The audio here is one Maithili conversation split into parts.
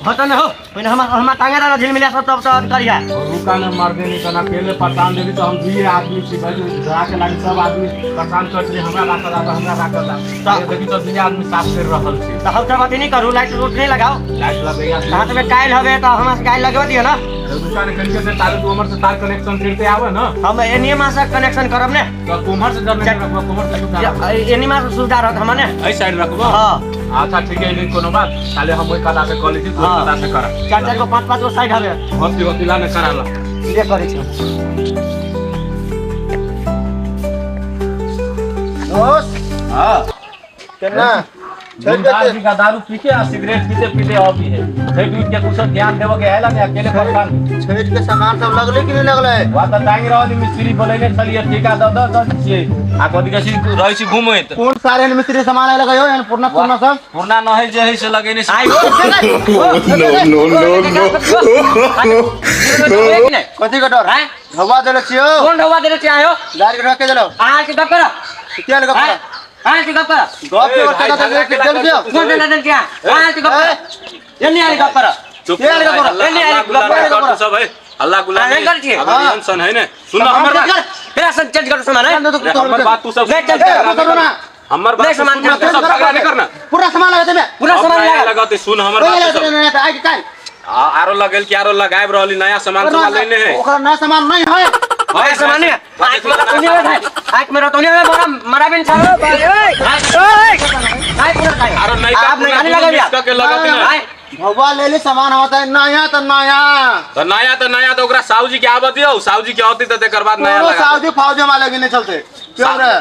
होता न हो पहिने हम हमरा टांगे दाना झिलमिला सब तब तब करिया। रुका न मर देनी तना अकेले परेशान देवी तो हम दुइये आदमी छी भाई, डरा के लागी सब आदमी परेशान कर छी, हमरा राखल आ हमरा राखल आ। देखी तो दुइये आदमी साफ कर रहल छी। तो हम सब अथी नहीं करू, लाइट उट नहीं लगाओ। लाइट लगैया। हाथ में कायल हवे तो हमरा से कायल लगवा दियो ना। रुका न कनिके से तार तू हमर से तार कनेक्शन करते आवे ना। हम एनी मां से कनेक्शन करब ने। तो कुम्हर से जब नहीं रखबो, कुम्हर से सुविधा रखबो। एनी मां से सुविधा रहत हमने। एहि साइड रखबो। हां। अच्छा ठीक है, नहीं कोनो बात, ताले हम ओइ कदा से कॉलेज तू हाँ। कदा से कर। चार चार गो पांच पांच गो साइड हवे। होती होती ला ने कराला। ले करै छी। दोस्त हां केना गुलजार जी का दारू पी के आ सिगरेट पीते पीते अभी है छठ उठ के कुछ ध्यान देवे के आयल ने अकेले परेशान। छठ के सामान सब लगले कि नहीं लगले? वा त टांग रहल मिस्त्री बोलेने छलिए ठेका द द द छिए आ कथि कथि रहै छी घुमैत। कोन सारे मिस्त्री सामान आयल गयो एहन पुरना पुरना सब? पुरना न है जे है से लगेने आई हो। No, no, no, no. कथी के डर? हैं? ढौवा देले छियो। कोन ढौवा देले छियो आयो? गाड़ी के ढके देलो। आ के गप कर। के गप कर? आ के गप कर। गप के बता दे के देल छियो। कोन देले देल छियो? आ के गप कर। एनी आले गप कर। चुप के गप कर? एनी आले गप कर। कर सब है हल्ला गुल्ला नहीं कर छिए। अगर एहन सन है ने सुन हमर बात। तेरा सन चेंज कर सामान है। हमर बात तू सब नहीं चेंज कर। ना। हमर बात नहीं सामान सुन चेंज सब झगड़ा नहीं करना। पूरा सामान लगा दे। पूरा सामान लगा। लगाते सुन हमर बात तू सब। नहीं आई के काल आरो लगेल कि आरो लगायब रहली नया सामान सब लेने है। ओकरा नया सामान नहीं है। नया सामान है। आंख में रतौनी है भाई। आंख में रतौनी है मरा मरा बिन छाओ। ओए आय पूरा काय आरो नया आप नहीं आने लगा भैया। के लगत ना। आय भगवा ले ले सामान होता है नया तो नया। तो नया तो नया तो ओकरा साहू जी के आवत दियो, साहू जी के आवती तो तेकर बाद नया कोनो लगा। साउदी फौजी वाले के नहीं चलते। क्यों रे?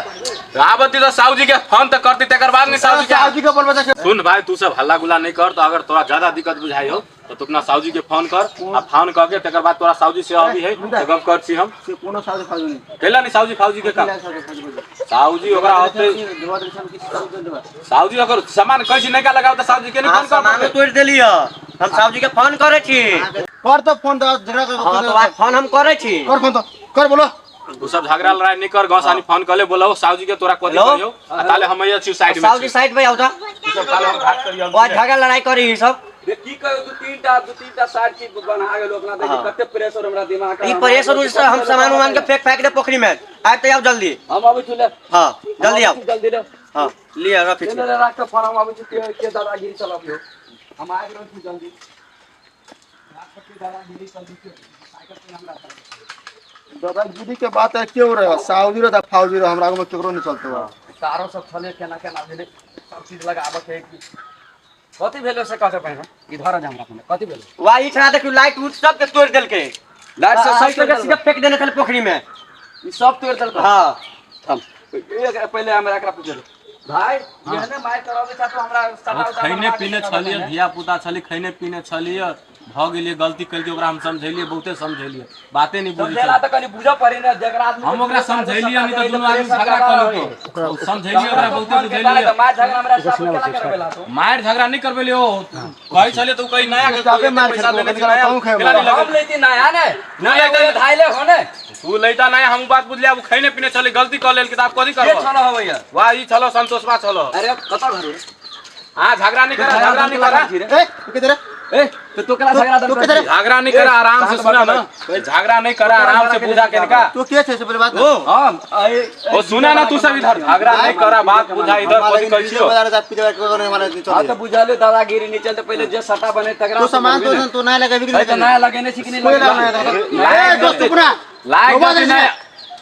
आवती तो साहू जी के फोन तो करती तेकर बाद नहीं साहू जी के। साउदी के बोलबे से सुन भाई तू सब हल्ला गुल्ला नहीं कर, तो अगर तोरा ज्यादा दिक्कत बुझाई हो तो तू अपना साहू जी के फोन कर आ फोन करके तेकर बाद तोरा साहू जी से अभी है तो गप कर छी हम। से कोनो साउदी फौजी नहीं। कैला नहीं साहू जी फौजी के काम। साहू जी ओकरा होते साहू जी अगर सामान कैसी नहीं का लगाओ तो साहू जी के नहीं फोन कर। सामान तोड़ देली ह। हम साहू जी के फोन करे छी। कर तो फोन तो झगड़ा कर। हां तो आज फोन हम करे छी। कर फोन तो कर बोलो। तू सब झगड़ा लड़ाई नहीं कर, गौसानी फोन कर ले बोलो साहू जी के तोरा कथी कहियो आ ताले हम ये छी साइड में। साहू जी साइड में आउ त। तू सब ताले हम घाट करियो। वो झगड़ा लड़ाई करी सब। की कहो दू तीनटा साइड चीज बना गेलो अपना देखी कते प्रेशर हमरा दिमाग ई प्रेशर से हम सामान उमान के फेंक फेंक दे पोखरी में। आब तो आओ जल्दी। हम आबै छी ले। हां जल्दी आओ। जल्दी ले। हां लिया रफी। ले राख के फोन हम आबै छी के दादागिरी चलाबियो। हम आबि रहल छी जल्दी। राख के दादागिरी चलबी के साइकिल पे हमरा दादागिरी के बात है क्यों रे? साउदी रे फौजी रे हमरा में केकरो नहीं चलते बा। तारो सब छले केना केना भेलै सब चीज लगाबऽ के कथी भेलो से कहते पहिने इधर जा हमरा पहिने कथी भेलो? वाह ई छना देखियो लाइट उट सब के तोड़ देलके। लाइट सब सब के सीधा फेंक देने छले पोखरी में। ई सब तोड़ देलके। हां थम एक पहले हमरा एकरा पूछलो भाई जेहने मार करबे छ तो हमरा सटा खैने पीने छलिए धिया पुता छली खैने पीने छलिए भ गेलिए गलती कलके ओकरा हम समझेलिए बहुते समझेलिए बाते नहीं बुझै समझेला त कनी बुझ पड़ी ने जकरा आदमी हम ओकरा समझेलिए नहीं त दुनू आदमी झगड़ा कर लेतो समझेलिए ओकरा बहुते बुझेलिए मार झगड़ा हमरा साथ केना करबेला तो मार झगड़ा नहीं करबेलिए ओ कहै छलिए त उ कही नया के मार पैसा देने छी नया हम लेती नया ने नया के धाइले हो ने तू लेता नया हम बात बुझलिए अब खैने पीने छली गलती कर लेल के त आप कथी के करबो? छलो होइया वाह ई छलो संतोषवा छलो। अरे कत घर रे? हां झगड़ा नहीं करा झगड़ा नहीं करा। ए तू किधर ए तो तो केला झगड़ा तू किधर? झगड़ा नहीं करा आराम से सुना ना झगड़ा नहीं करा आराम से बुझा के निका तू के छे से पहले बात ओ हम ओ सुना ना तू सब इधर झगड़ा नहीं करा बात बुझा इधर कथी कहै छियो बाजार जा पिजवा के करने वाला नहीं हां चल तो बुझा ले दादागिरी नहीं चलते पहले जे सटा बने तगड़ा तू सामान तो तू नहीं लगाबी कि नहीं तो नया लगेने छी कि नहीं कोई लगा ए दोस्त पुना लाइक जाती नया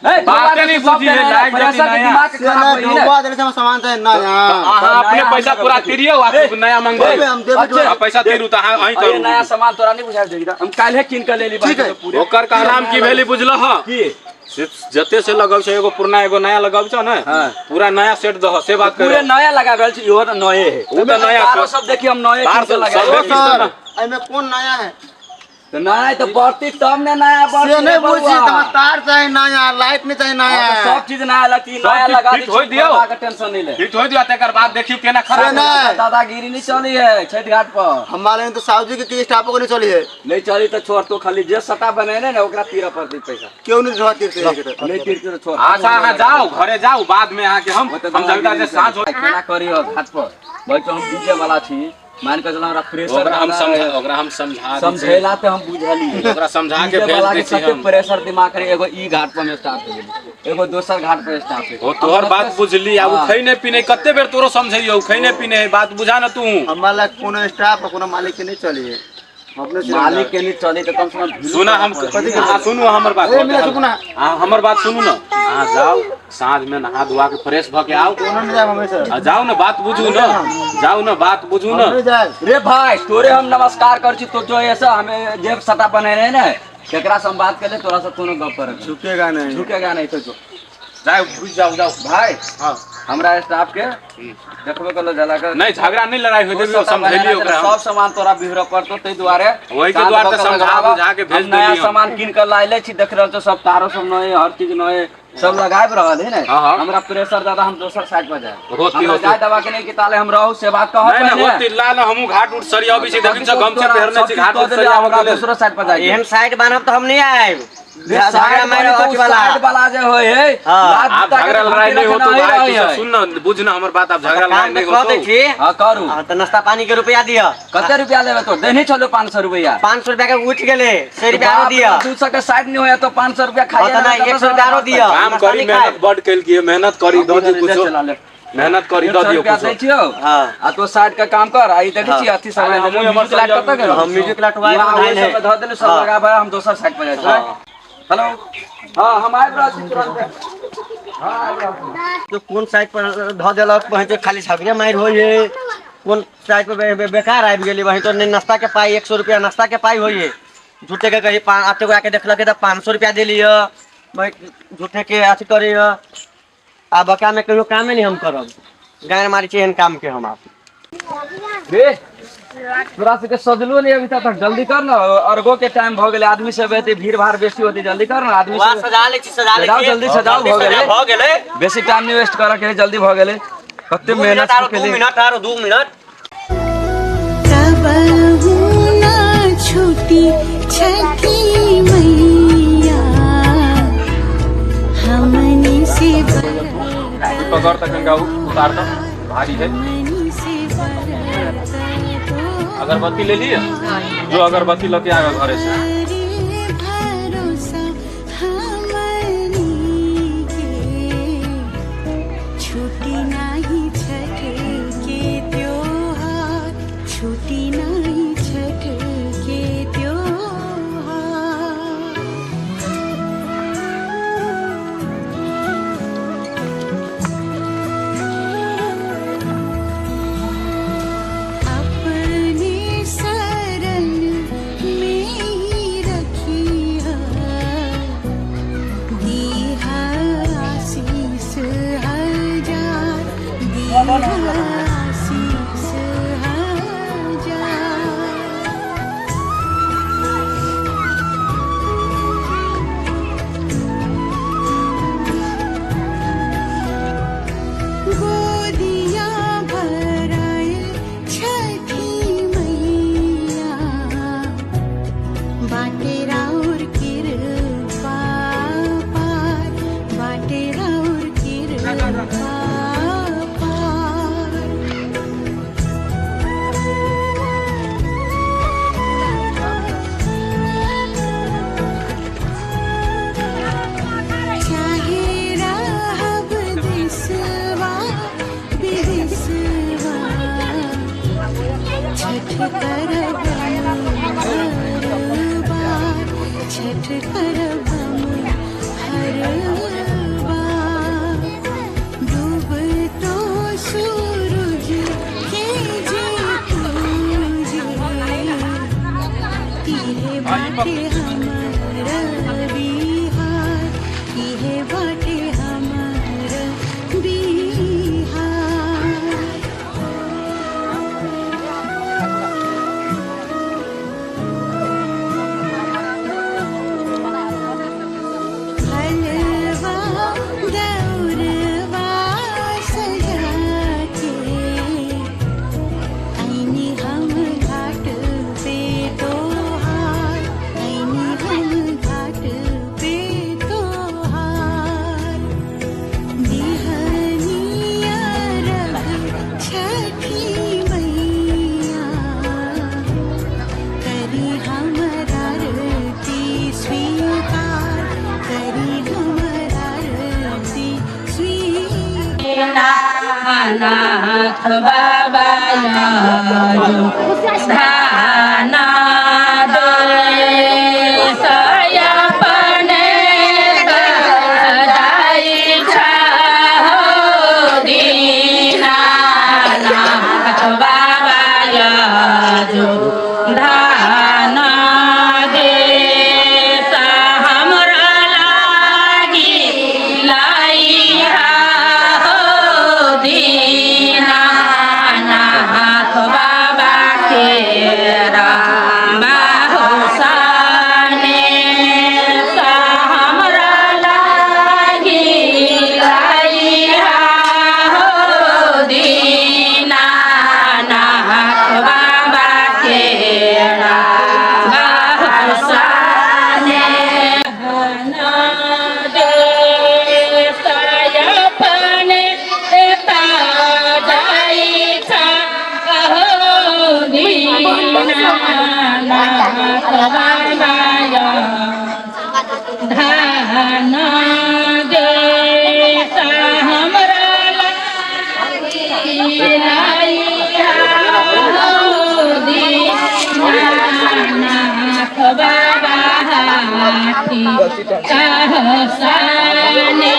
बातें नहीं बुझी है लाइक जाती नया दिमाग खराब होई ढौवा देले से सामान चाहे नया। अहाँ अपने पैसा पूरा तिरियो आ तू नया मंगबे हम देबे। आ पैसा तिरू त अहाँ अहीं अरे करू। नया सामान तोरा नहीं बुझाय देगी हम काल्हे कीन के लेली ठीक है। पूरे। ओकर का नाम की भेली बुझल ह की जते से लगाव छै एगो पुरना एगो नया लगाव छ ने पूरा नया सेट दह से बात पूरे कर नया लगा रहल छी इहो त नये है उ त नया तारो सब देखी हम नये तार कीन के सब- लगा सब रहल छी। सर एमे कौन नया है? तो नया तो बढ़ती तब ने नया बढ़ती से नहीं रे बुझी बउआ। तो तार चाहे नया लाइट नहीं चाहे नया। हाँ, तो सब चीज नया लगती सब नया चीज लगा फिट होई दियौ। दी टेंशन नहीं ले। फिट होई दियो तेकर बाद देखियो केना से खराब नहीं। दादागिरी नहीं चली है छठ घाट पर। हमारे तो साहु जी के स्टाफ को नहीं चली है। नहीं चली तो छोड़ तो खाली जे सटा बनेने ने ओकरा तीरा पड़ती पैसा। क्यों नहीं छोड़ तीरते है? नहीं तीरते तो छोड़। अच्छा अहाँ जाओ घरे जाओ बाद में अहाँ के हम वो तो हम जगदा से साँझ हो केना करी हो घाट पर भाई तो हम डीजे वाला छी। मान के चलो हमरा प्रेशर ओकरा हम समझा, ओकरा हम समझा दै छी। समझेला ते हम बुझलिए। ओकरा समझा के डीजे भेज वाला दै के छी कते हम। प्रेशर दिमाग रहे, एगो ई घाट पर में स्टाफ हो गेलै, एगो दोसर घाट पर स्टाफ है। ओ तोहर बात बुझली, आ उ खैने पीने कते बेर तोरो समझैयो, खैने पीने है, बात बुझा न तू। हमरा लग कोनो स्टाफ आ कोनो मालिक के नहीं चली है, अपने से मालिक के नहीं चली तो कम से कम भीड़ सुना हम, अहाँ सुनू हमर बात। ए, मेरा सुनू ना। अहाँ हमर बात सुनू ना। अहाँ जाओ साँझ में नहा धोआ के फ्रेश भ के आओ। कोनो नहीं जाए हमेशा। आ जाओ ना, बात बुझू ना, जाओ ना, बात बुझू ना। नहीं जाए। रे भाई तोरे हम नमस्कार कर छी, तो जो ऐसा हमें जेब सटा बने रहे ना, केकरा से हम बात कर ले, तोरा से कोनो गप करे झुकेगा नहीं, झुकेगा नहीं तो जो जाओ बुझ जाओ, जाओ भाई। हाँ हमरा स्टाफ के देखबे करलो झला के। नहीं झगड़ा नहीं लड़ाई होते, सब समझेलियो ओकरा हम। सब सामान तोरा बिहर पड़तो, तै दुआरे वही के दुआरे तऽ समझा बुझा के भेज हम नया देलियै हम। सामान कीन के लाइले छी, देख रहल छौ सब तारो सब नए, हर चीज नए, सब लगाबि रहल है ने। हाँ, हाँ। हमरा प्रेशर ज्यादा, हम दोसर साइड पर जाए। होती, हमरा होती। जाय दवा के नहीं कि ताले हम रहू से बात कहब नहीं नहीं पहले। होती ला ना, हमहूँ घाट उठ सरियाबी छी, देखिन सब गमछा तोरा पहिरने सब छी, चीज घाट कऽ उठ देलियै, सरियाबऽ हमरा के लेल। दोसरो साइड पर जाय। एहन साइड बान्हब तऽ हम नहीं आएब। रे झगड़ा साइड मारि बानी तो अथी वाला। साइड वाला जे होय है, हाँ। लात आप जूता के झगड़ा लड़ाई नहीं होतो रखना भाई, ही तू सब है। सुन ना, बुझ ना हमर बात, आप झगड़ा लड़ाई काम नहीं कऽ दै होतो। छी। हाँ करू। हाँ, तऽ नाश्ता पानी के रुपया दिअ। कते रुपया लेबे तो? देने चलो 500 रुपया। 500 रुपया के उठ गेलै, 100 रुपया आरो दिअ। 200 के साइड नहीं होया तो 500 रुपया खाइए। हाँ, तऽ नहीं, 100 रुपया आरो दिअ। काम नाश्ता करी, नहीं खाएब। मेहनत बड केलकी, मेहनत करी दऽ दियौ कुछो, मेहनत करी दऽ दियौ रुपया कुछो। दै छियौ। हाँ। आ तो साइड का काम कर, आ ई देखै छी अथी सब अरे हमहूँ म्यूजिक एम्हर लाइट कतऽ गेल? हम म्यूजिक लाइट वाला वहाँ धाइन ओहि है। सब धऽ देलु, सब हाँ। लगाबै, हम दोसर साइड पर जाइ छी। हेलो, हाँ हम आबि रहल छी तुरंत। तो कोन साइड पर धऽ देलक, वहीं तो खाली झगड़े मारि होइ है। कोन साइड पर बेकार आबि गेली, वहीं तो नहीं नाश्ता के पाई, 100 रुपया नाश्ता के पाई होइ है। झूठे के कही आते आके देखलक तऽ 500 रुपया देली है, वही झूठे के अथी करे है। आ बका में कहियो कामे नहीं हम करब, गाय मारी छी एहन काम के हम आप। रे तोरा सबके सजलो नहीं अभी तक, जल्दी कर ना, अर्घो के टाइम भ गेलै, आदमी सब एते भीड़ भाड़ बेसी होते, जल्दी कर ना आदमी वाह, सब। सजा लै छी, सजा लै सजाओ, छी। जल्दी सजाओ, भऽ गेलै। भऽ गेलै। बेसी टाइम नहीं वेस्ट करऽ के है, जल्दी भऽ गेलै। कते दू मिनट मेहनत आरो, दू केली। मिनट आरो, 2 मिनट। कबहू ना छूटी छठी मैया हमनी से पकड़ तक कनिका उतार दऽ, भारी है। हमनी से बरत अगरबत्ती ले लिए, जो अगरबत्ती लके आगे घरे से। रे भरोसा हमनी के छूटी नाही छठ के त्योहार, छूटी नाही छठ के त्योहार। अपने शरण में ही रखिया, दीहा आशीष हजार, दीहा आशीष हजार। गोदिया भराए छठी मैया, बाटे राउर कृपा पार, बाटे राउर कृपा पार। चाहे रहब देसवा विदेसवा, छठ करब हम हर बार, छठ करब हम हर बार। डूबतो सूरज के जे पूजे, इहे बाटे हमर बिहार, इहे बाटे हमर बिहार। हलवा दौरवा सजा के ऐनी हम घाट पे तोहार, ऐनी दीनानाथ बाबा धान अपने दीनानाथ बाबा धान देश हमरा लागी लाइहा हो दीनानाथ बाबा के बाहुसाने हमरा लागी लाइहा हो दीनानाथ बाबा के बाहुसाने अपने धान देश हमरा दीनानाथ बाबा हाथी कहसाने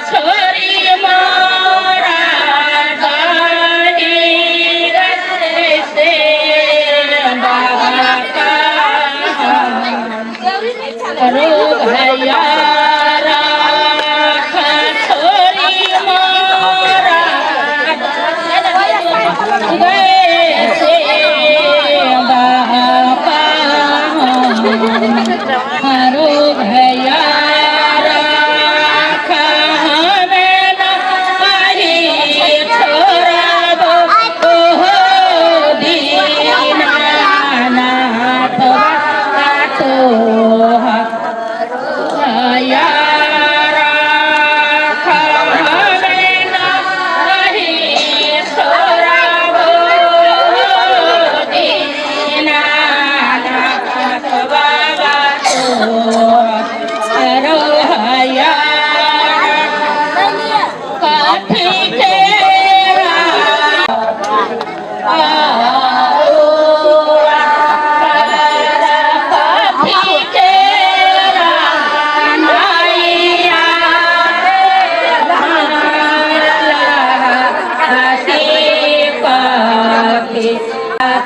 छोरी मोरा से रोग है छोरी मोरा से रोग है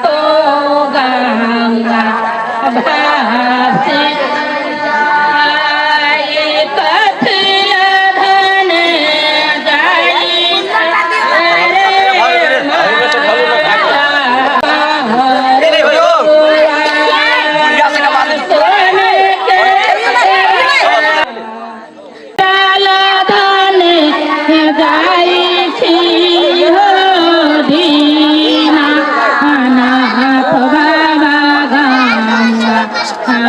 तो गंगा भासे कथिल धन धन जाई छी हो दीना अनाथ बाबा गंगा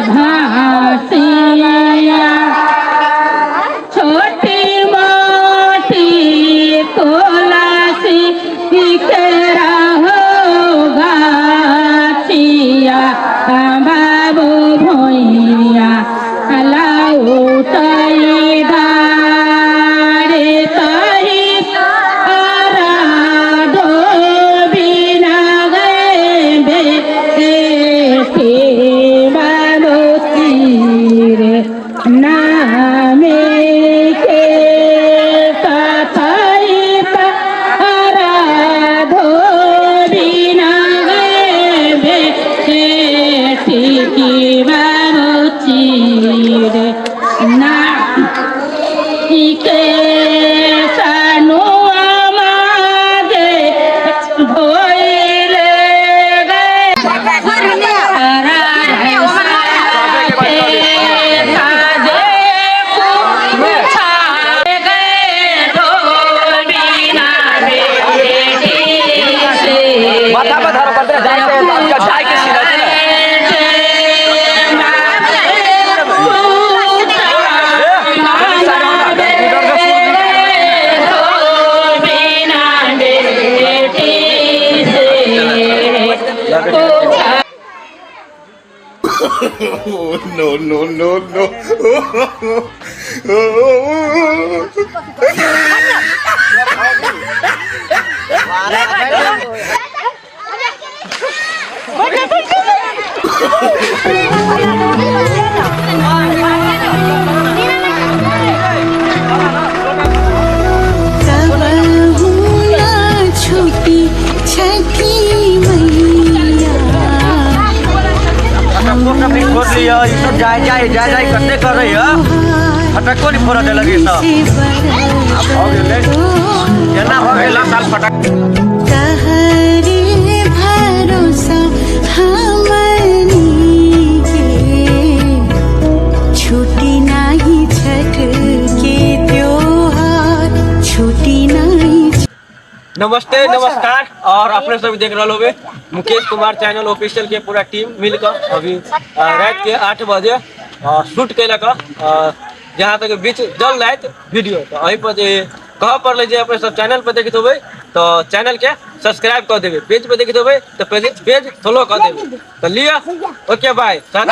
भासिया छोटी मोटी तुलसी के रहो गाछिया बाबू भैया लाउ तई दारे तही आरा बिना गए बेटी बाबू तीरे No, no, no, no. कबहू ना छूटी छठी मैया। फटक्को सब नहीं फोड़ लिया, ई सब जाय जाय जाय जाय कते कर रही है, फटक्को नहीं फोड़ देलक ई सब। हो गेलै। एना हो गेल। अगला साल फटाक तहरे भरोसा हमनी के, छूटी नाही छठ के त्योहार, छूटी नाही। नमस्ते, नमस्कार और अपने सब देख रहे होबे मुकेश कुमार चैनल ऑफिशियल के पूरा टीम मिलकर अभी रात के 8 बजे शूट कैलक, जहाँ तक बीच जल रात वीडियो। तो एहि पर जे कह पड़लै जे अपने सब चैनल पर देखैत होबै तो चैनल के सब्सक्राइब कर देबै, पेज पर देखैत होबै तो पेज फॉलो कर देबै। तो लिअ, ओके बाय। घंटा।